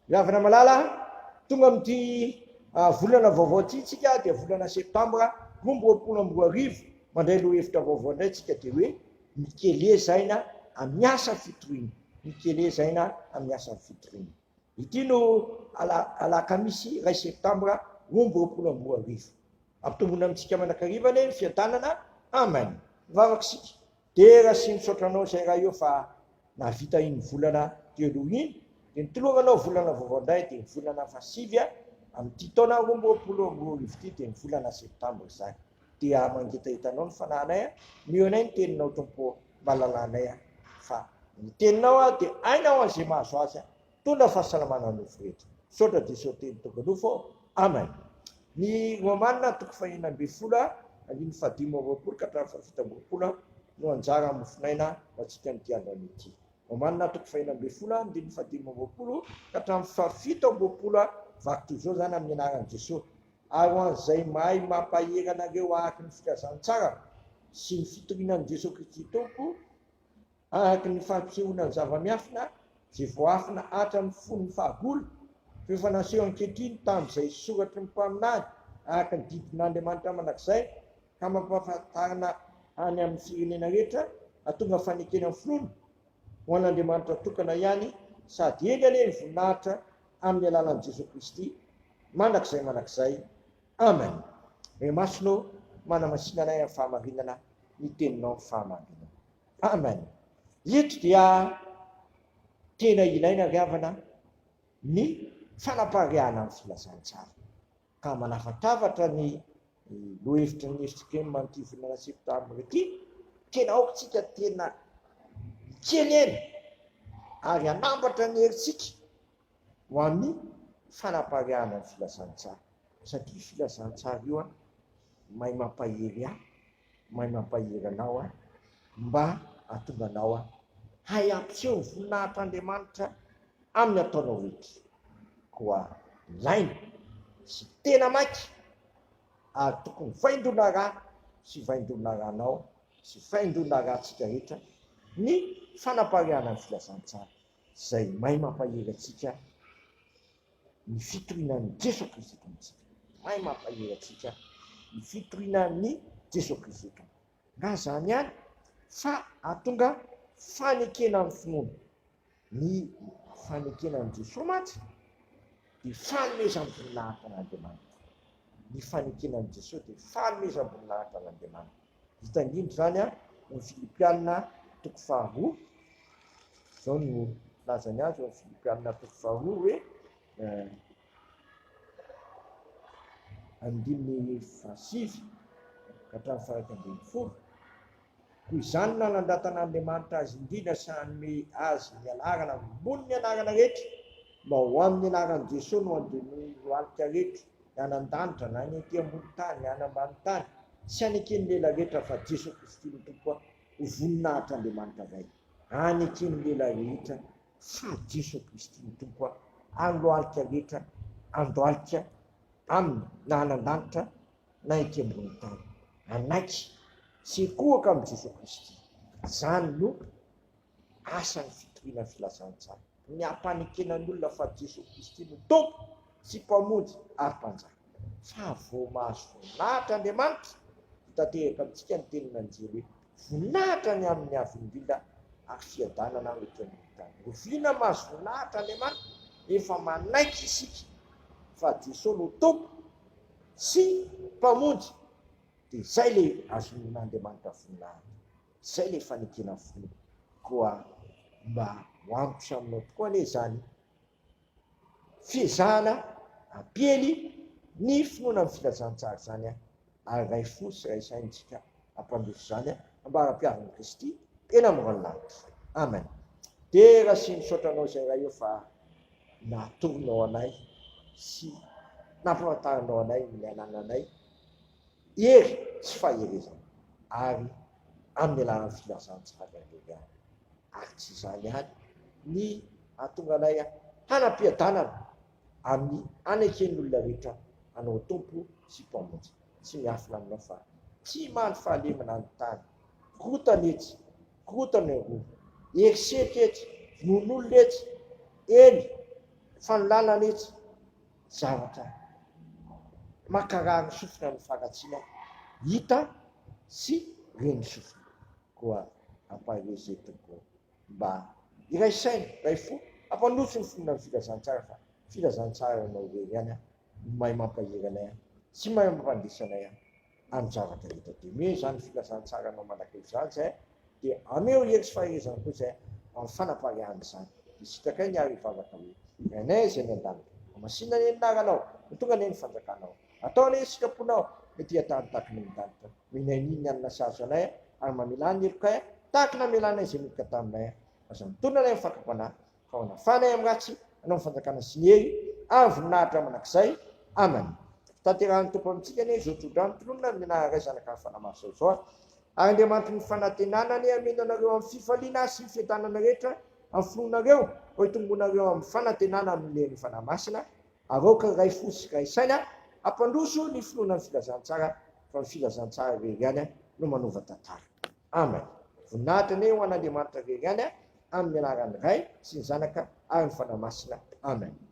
Ry havana malala, tonga amin'ity volana vaovao ity isika dia volana septambra 2022, mandray lohahevitra vaovao indray isika dia hoe mikeleza aina amin'ny asa fitoriana, mikeleza aina amin'ny asa fitoriana. Ity no alakamisy iray septambra 2022. Ampitomboina amintsika mandrakariva anie ny fiadanana. Amen. Mivavaka isika. Dera sy misaotra anao izay Ray ô fa nahavita iny volana teo aloha iny dia nitoloranao volana vaovao indray dia ny volana fahasivy amin'ity taona 2022 ity dia ny volana septambra izany dia mangetaheta anao ny fanahinay a mio anay ny teninao Tompo ô mba lalanay a fa ny teninao a dia aina ho an'izay mahazo azy a Mitondra fahasalamana ny nofo rehetra. Misaotra Jesoa teny tonga nofo ô. Amen. Ny Romana toko fahenina ambin'ny folo andininy fahadimy amby roapolo ka hatramin'ny fahafito amby roapolo no anjara mofonaina ho antsika amin'ity andro anio ity. Romana toko fahenina ambin'ny folo andininy fahadimy amby roapolo ka hatramin'ny fahafito amby roapolo vaky toy izao izany amin'ny anaran'i Jesoa. Ary ho an'izay mahay mampahery anareo araka ny filazantsarako sy ny fitoriana an'i Jesoa Kristy Tompo, Araka ny fampisehoana ny zava-miafina izay voaafina hatramin'ny fon'ny fahagola, fa efa naseho ankehitriny tamin'izay soratry ny mpaminany araka ny didin'Andriamanitra mandrakizay, ka mampahafantarina any amin'ny firenena rehetra hahatonga fanekena ny finoana ho an'Andriamanitra tokana ihany sady enga anie ny voninahitra amin'ny alalan'i Jesoa Kristy mandrakizay mandrakizay. Amen. Ray Masina ô, manamasina anay amin'ny fahamarinana ny teninao ny fahamarinana. Amen. Eto dia tena ilaina ry havana ny fanapariahana ny filazantsara. Ka manafatafatra ny lohahevitry ny FJKM amin'ity volana septambra ity, tena aoka tsika tena hikely aina ary hanambatra ny herintsika ho amin'ny fanapariahana ny filazantsara. Satria io filazantsara io mahay mampahery ahy mahay mampahery anao aho mba hahatonga anao aho hahay hampiseho ny voninahitr'Andriamanitra amin'ny ataonao rehetra. Koa ilaina sy tena maika ary tokony vaindoana ra sy vaindoana ranao sy vaindoana rantsika rehetra ny fanapariahana ny filazantsara izay mahay mampahery antsika ny fitoriana an'i Jesoa Kristy Tompontsika. Mahay mampahery antsika ny fitoriana an'i Jesoa Kristy Tompo. Nga zany ihany fa hahatonga fanekena amin'ny finoana. Ny fanekena an'i Jesoa mantsy dia fanomezam-boninahitra an'Andriamanitra. Ny fanekena an'i Jesoa dia fanomezam-boninahitra an'Andriamanitra. Hita indrindra izany ao amin'ny Filipiana toko faharoa. Izao no filazany azy ao amin'ny Filipiana toko faharoa hoe andininy fahasivy ka hatramin'ny faha-iraika ambin'ny folo. Koa izany no nanandratan'Andriamanitra azy indrindra sy hanome azy ny anarana ambonin'ny anarana rehetra, mba ho amin'ny anaran'i Jesoa no handenoin'ny lohalika rehetra, ny any an-danitra na ny ety ambony tany na any ambany tany, tsy haneken'ny lela rehetra fa Jesoa Kristy no Tompo ho voninahitr'Andriamanitra Ray. Haneken'ny lela rehetra fa Jesoa Kristy no Tompo ary lohalika rehetra handohalika Aminy na any an-danitra na ety ambony tany. Hanaiky sy hikohaka amin'i Jesoa Kristy. Izany no asan'ny fitoriana ny filazantsara, ny hampanekena ny olona fa Jesoa Kristy no Tompo sy Mpamonjy ary Mpanjaka. Fa vao mahazo voninahitra Andriamanitra, ho tanteraka amintsika ny tenin'anjely hoe, Voninahitra ny amin'ny Avo Indrindra ary fiadanana ho ety amin'ny tany. Oviana mahazo voninahitra Andriamanitra? Rehefa manaiky isika fa Jesoa no Tompo sy Mpamonjy, dia izay ilay azon'Andriamanitra voninahitra. Izay ilay fanekena finoana. Koa mba ho amiko sy aminao tokoa anie izany fiezahana hampiely ny finoana amin'ny filazantsara izany ary iray fo sy iray saina isika hampandroso izany ambara-piavin'i Kristy eny amin'ny lanitra. Amen. Dera sy misaotra anao izay Ray ô fa natoronao anay sy nampahafantarinao anay ny anananay hery sy faherezana ary amin'ny alalan'ny filazantsara irery ihany. Ary tsy izany ihany, ny hahatonga anay hanam-piadanana amin'ny haneken'ny olona rehetra hanao Tompo sy Mpamonjy. Tsy miafina aminao fa tsy mandry fahalemana ny tany. Korontana etsy, korontana eroa, herisetra etsy, vonoan'olona etsy, eny. Fanolanana etsy, zavatra mankarary sofina ny faharatsiana hita sy ren'ny sofina. Koa ampaherezo izay Tompo mba hiray saina, hiray fo, hampandroso ny finoana ny filazantsara fa filazantsara ianao irery ihany no mahay mampahery anay sy mahay mampandresy anay amin'ny zavatra rehetra. Dia omeo izany filazantsaranao mandrakariva izany izahay, dia ameo hery sy faherezana koa izahay amin'ny fanapariahana izany. Dia sitrakay ny ary hivavaka hoe, Rainay izay any an-danitra, hamasina anie ny anaranao, ho tonga anie ny fanjakanao. Atao anie ny sitraponao, ety an-tany tahaka ny any an-danitra. Omenay ny ny hanina sahaza anay, ary mamelà ny helokay, tahaka ny namelanay izay meloka taminay. Aza mitolona anay amin'ny fakam-panahy, Fa ho nafanay amin'ny ratsy hanao ny fanjakana sy ny hery ary voninahitra mandrakizay. Amen. Tanterahan'ny Tompo amintsika anie izao tsodrano tononina amin'ny anaran'ny Ray Zanaka ary Fanahy Masina izao. Ary Andriamanitry ny fanantenana anie hameno anareo amin'ny fifaliana sy ny fiadanana rehetra amin'ny finoanareo, mba hitomboanareo amin'ny fanantenana amin'ny herin'ny Fanahy Masina. Ary aoka hiray fo sy hiray saina hampandroso ny finoana ny filazantsara, fa ny filazantsara irery ihany no manova tantara. Amen. Voninahitra anie ho an'Andriamanitra irery ihany amin'ny anaran'ny Ray sy ny Zanaka ary ny Fanahy Masina. Amen.